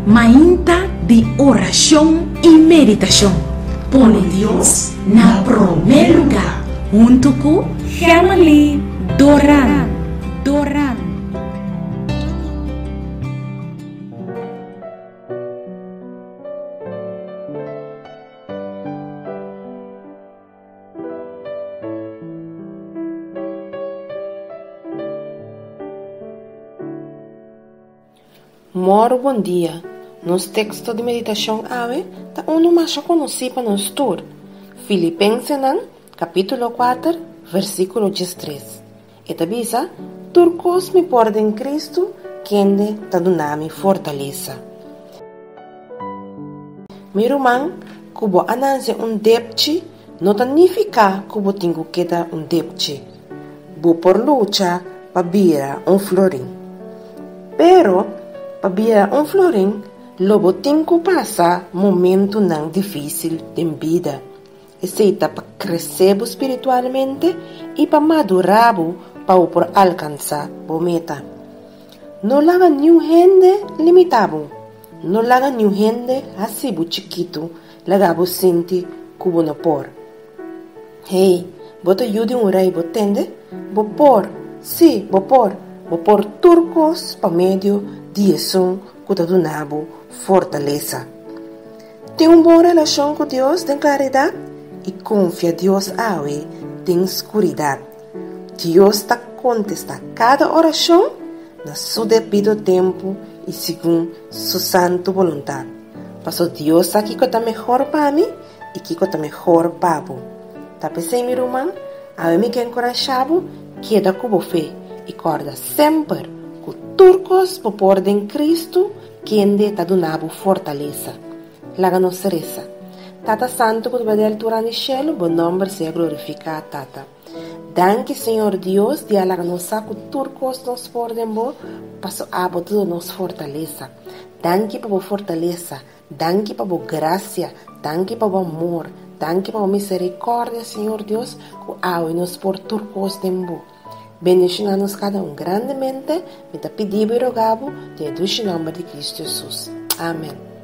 Mainta di orashon i meditashon. Pone Dios na promé lugá huntu ku Gemily Doran. Doran. Mòru bon dia! Nos teksto di meditashon awe ta unu masha konosí pa nos tur, Filipensenan kapítulo kuater, versíkulo diestres. E ta bisa, Tur kos mi por den Kristu, kende ta duna mi fortalesa. Mi ruman, ku bo a nanse un depchi no ta nifiká ku bo tin ku keda un depchi. Bo por lucha pa bira un florin. Pero, pa bira un florin, lo bo tin ku pasa momentunan difísil den bida. Esei ta pa krese bo spiritualmente i pa madurá bo pa bo por alkansá bo meta. No laga niun hende limitá bo. No laga niun hende hasi bo chikitu, laga bo sinti ku bo no por. Hey, bo ta yu di un rei, bo tende? Bo por! Sí, bo por! Bo por tur kos pa medio di esun ku ta duna bo fortalesa. Tin un bon relashon ku Dios den klaridat i konfia Dios awe den skuridat. Dios ta kontestá kada orashon na su debido tempu i segun su santu boluntat. Pasobra Dios sa kiko ta mehor pa mi i kiko ta mehor pa bo. Ta p'esei, mi ruman, awe mi ke enkurashá bo keda ku bo fe i kòrda semper ku tur kos bo por den Kristu Kende ta duna bo fortalesa. Laga nos resa. Tata Santu ku ta bai di altura di shelu, bo nòmber sea glorifiká, Tata. Danki, Señor Dios, di a laga nos sa ku tur kos nos por den bo, paso abo ta duna nos fortalesa. Danki pa bo fortalesa, danki pa bo grasia, danki pa bo amor, danki pa bo miserikòrdia, Señor Dios, ku awe nos por tur kos den bo. Bendiciona nos cada un grandemente, mi ta pidi bo y roga bo den e dushi nomber di Cristo Jesus. Amen.